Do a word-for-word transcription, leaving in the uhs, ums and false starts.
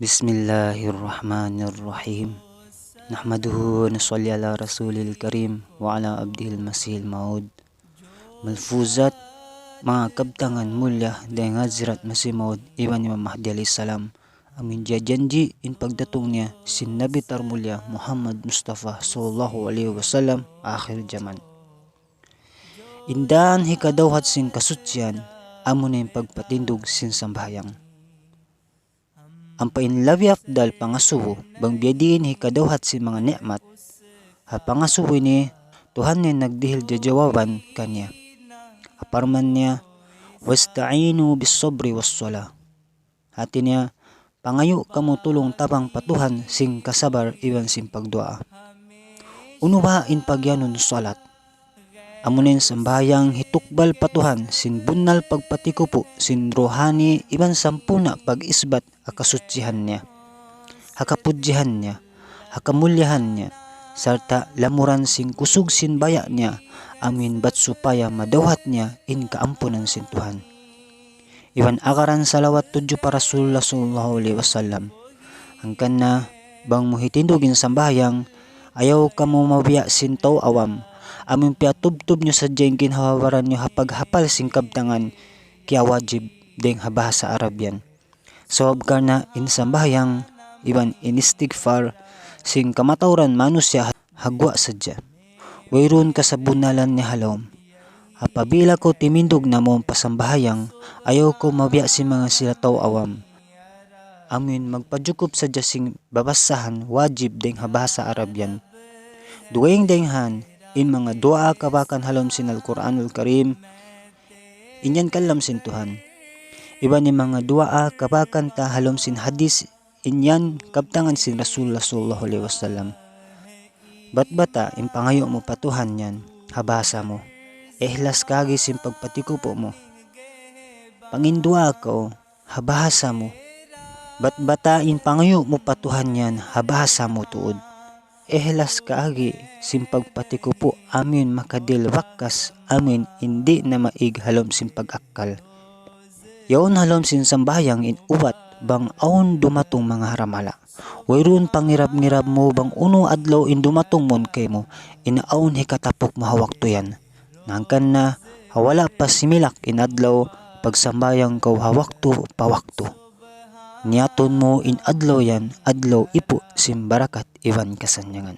بسم الله الرحمن الرحيم. نحمده ونصلي على رسوله الكريم وعلى عبده المسيح الموعود. Malfuzat, manga kabtangan mulia dayn ha Hazrat Masih Maud iban Imam Mahdi alayhi salam, amu in jiyajanji' in pagdatung niya sin Nabi tarmulia Muhammad Mustafa sallallahu alayhi wasallam akhir jaman. In dān hikadawhat sin kasuchian, amuna in pagpatindug sin sambahayang. Ampa in labi afdal pangasubu, bang biyadiin hikadawhat sin manga ni'mat, ha pangasubu ini, Tuhan niya in nagdihil jawaban kaniya. Ha parman niya, واستعينوا بالصبر والصلاة. Hāti niya, pangayu' kamu tulung-tabang pa Tuhan sin kasabar iban sin pagduwaa. Unu baha' in pagiyanun salat? Amuna in sambahayang hitukbal pa Tuhan sin bunnal pagpatikupu' sin ruhani iban sampurna' pag-isbat ha kasuchihan niya, ha kapudjihan niya, ha kamuliahan niya, sarta' lamuran sin kusug sin baya' niya, amuin bat supaya madawhat niya in kaampunan sin Tuhan. Iban agaran salawat tudju pa Rasulullah sallallahu alayhi wasallam. Hangkan na, bang mu hitindug in sambahayang, ayaw kamu mabiya' sin tau awam, amuin piyatubtub niyu sadja in ginhawa-baran niyu ha paghapal sin kabtangan, kiyawajib dayn ha bahasa Arab yan. Sabab karna' in sambahayang iban in istighfar sin kamatauran manusiya' ha guwa' sadja. Wayruun kasabunnalan niya ha lawm. Apabila kaw timindug na mawn pa sambahayang, ayaw kaw mabiya' sin manga sila tau awam. Amuin magpajukup sadja sin babasahan wajib dayn ha bahasa Arab yan. Dugaing dayn han, in manga duwaa kabakan ha lawm sin Al-Qur'anul Karim, in yan kalam sin Tuhan. Iban in manga duwaa kabakan ta ha lawm sin hadis, in yan kabtangan sin Rasulullah sallallahu alayhi wasallam. Batbata in pangayu' mu pa Tuhan yan, ha bahasa mu. Ihlas kaagi sin pagpatikupu' mu. Panginduwaa kaw, ha bahasa mu. Batbata in pangayu' mu pa Tuhan yan, ha bahasa mu tuud. Ihlas kaagi sin pagpatikupu' amuin makadihil bakas amuin di' na maig ha lawm sin pag-akkal. Yaun ha lawm sin sambahayang in ubat bang awn dumatung manga haramala. Wayruun pangirab-ngirab mu bang unu adlaw in dumatung mawn kaymu, in awn hikatapuk mu ha waktu yan. Hangkan na, ha wala' pa similak in adlaw, pagsambahayang kaw ha waktu pa waktu. Niyatun mu in adlaw yan, adlaw ipu' sin barakat iban kasannyangan.